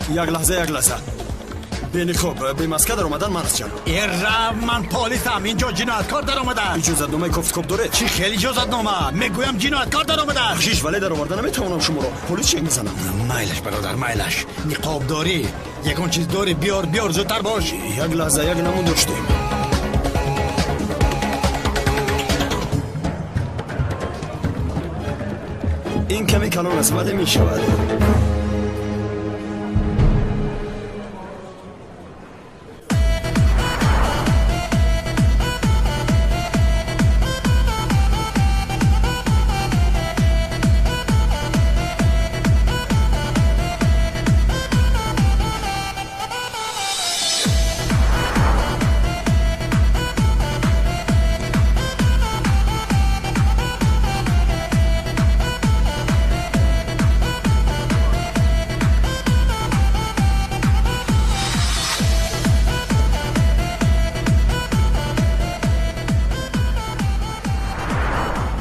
Як лаҳза, як лаҳза. Бениқоб, бемаска даромадан ман аст, ҷаноб. Эра, ман полисам, инҷо ҷинояткор даромадааст. Иҷозатномаи кофтукоб доред? Чӣ хел иҷозатнома? Мегӯям ҷинояткор даромадааст. Бахшиш, вале дароварда наметавонам шуморо. Полис чек мезанам. Майлаш, бародар, майлаш. Ниқоб дорӣ? Ягон чиз дорӣ? Биёр, биёр, зудтар бош. Як лаҳза, як намун доштем. Ин каме калон аст, вале мешавад.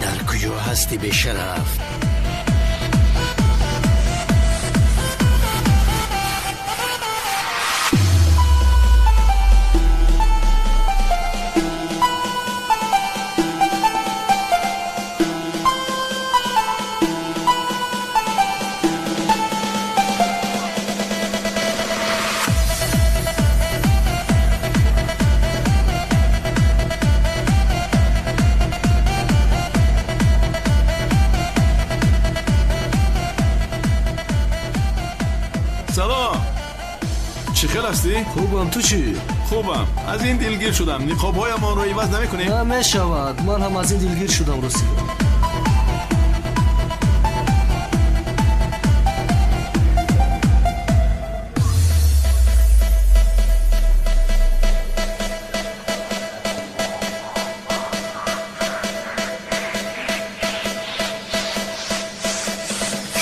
Дар куҷо ҳастӣ, бешараф? Салом, чӣ хел ҳастӣ? Хубам, ту чӣ? Хубам, аз ин дилгир шудам. Ниқобҳоямонро иваз намекунем? Намешавад, ман ҳам аз ин дилгир шудам, ростӣ.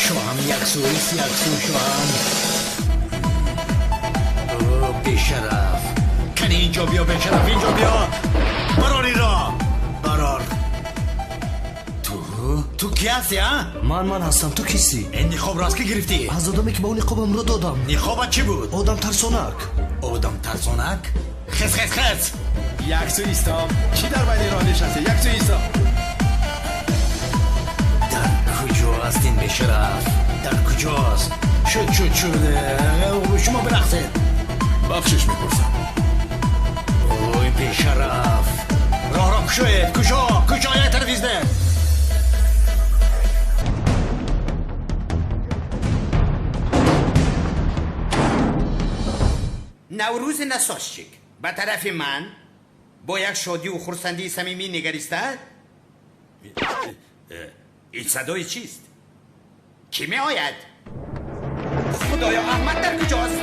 Шоҳам яксӯ, яксӯ, шоҳам. О, бешараф, кани инҷо биё, бешараф, инҷо биё. Барор инро, барор. Ту кӣ ҳастӣ, а? Ман ҳастам, ту кистӣ? Ин ниқобро аз кӣ гирифтӣ? Аз одаме ки ба ӯ ниқобамро додам. Ниқобат чӣ буд? Одам тарсонак. Одам тарсонак? Хес, хес, хес. Яксӯ истом. Чӣ дар байни роҳ нишастӣ? Яксӯ истом. Дар куҷо аст ин бешараф? Дар куҷост? Шуд, шуд, шуд. Шумо бирақсед. Бахшиш мепурсам. Ой, бешараф, роҳро кушоед. Кушо, кушо, як тараф изде. Наврӯзи насосчик ба тарафи ман бо як шодиву хурсандии самимӣ нигариста. Ин садои чист? Кӣ меояд? Худоё, Аҳмад дар куҷост?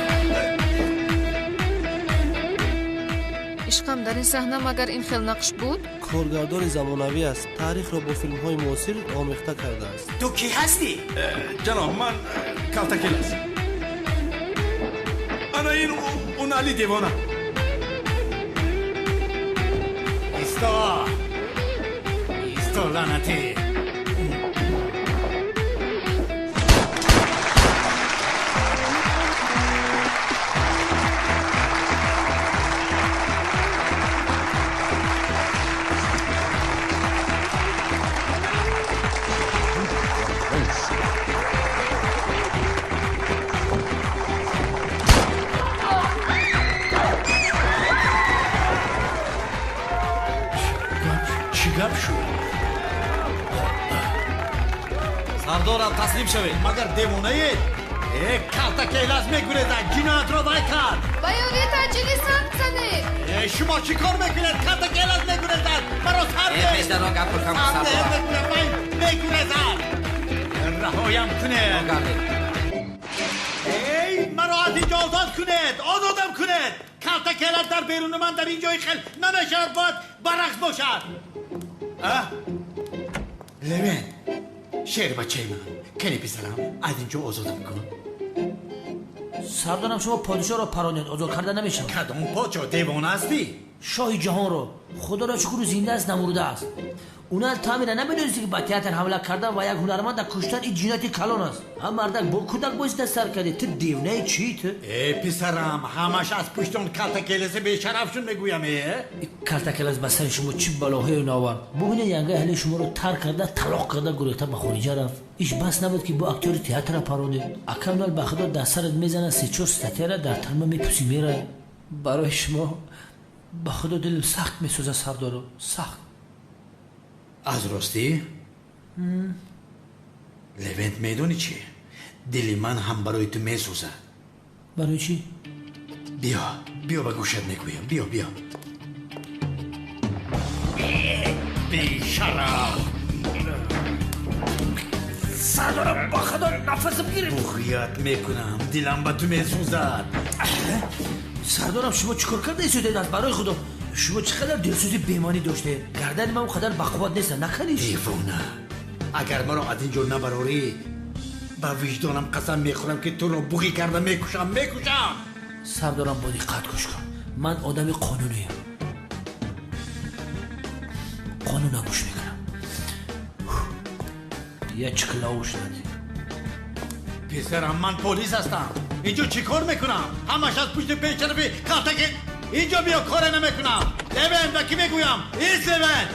Ишқам, дар ин саҳна магар ин хел нақш буд? Коргардони замонавӣ аст, таърихро бо филмҳои муосир омехта кардааст. Ту кӣ ҳастӣ? Ҷаноб, ман калтакел аст. Ана ин он Али девона. Исто, исто, лаънатӣ. Чӣ гап шуд? Сардорам, таслим шавед. Магар девонаед? Э, калтакелаз мегурезад, ҷиноятро вай кард. Ба ёрии таъҷили санг занед. Э, шумо чӣ кор мекунед? Калтакелаз мегурезад, маро сар Э, пешдаро гап кунам, сардорам. Вай мегурезад, раҳоям кунед. Гардед. Эй, маро аз инҷо озод кунед, озодам кунед. Калтакелаз дар беруни ман дар ин ҷои хел намешавад, бояд баракс бошад. Левен, шербачаи ман, кани писарам, аз инҷо озодам кун. Сардорам, шумо подишоҳро паронед, озод карда намешавад. Кадом подшоҳ, девона ҳастӣ? Шоҳи ҷаҳонро. Худоро шукру, зинда аст, намурда аст. Унал тамира намедонисти, ки ба театр ҳамла кардан ва як ҳунарманда куштан ин ҷинояти калон аст. Ҳам мардак бо кӯдак бозида сар кардӣ. Ту девнаи чӣ ту? Э, писарам, ҳамаш аз пушти он калтакелеси бешарафшун мегӯям, э. Калтакелес ба сари шумо чӣ балоҳое наовард? Бубинед, янга аҳли шуморо тарк карда, талоқ карда, гурехта ба хориҷа рафт. Иш бас набуд, ки бо актёри театра паронед. Акамнал, ба худо, дар сарат мезана се-чор статьяра, дар тарма мепӯси, мерай. Барои шумо, ба худо, дилам сахт месӯзад, сардоро, сахт. Аз ростӣ, Левент, медонӣ чӣ? Дили ман ҳам барои ту месӯзад. Барои чӣ? Биё, биё, ба гӯшат мегӯям, биё, биё. Бешараф! Сардорам, ба худо, нафасам гирифт. Буғият мекунам, дилам ба ту месӯзад. Сардорам, шумо чӣ кор карда истодед? Аз барои худо, шумо чӣ қадар дилсӯзи бемонӣ доштед? Гардани ман он қадар бақувват нест, наканиш. Девона, агар маро аз ин ҷо набарорӣ, ба виҷдонам қасам мехӯрам, ки туро буғӣ карда мекушам, мекушам. Сардорам, бо диққат гӯш кун. Ман одами қонуниям, қонуна гӯш мекунам. Я чиклауш нади. Писарам, ман полис ҳастам. Инҷо чӣ кор мекунам? Ҳамаш аз пушти бешарафи калтаке. Инҷо биё, коре намекунам. Левен, ба кӣ мегӯям? Ис, Левен!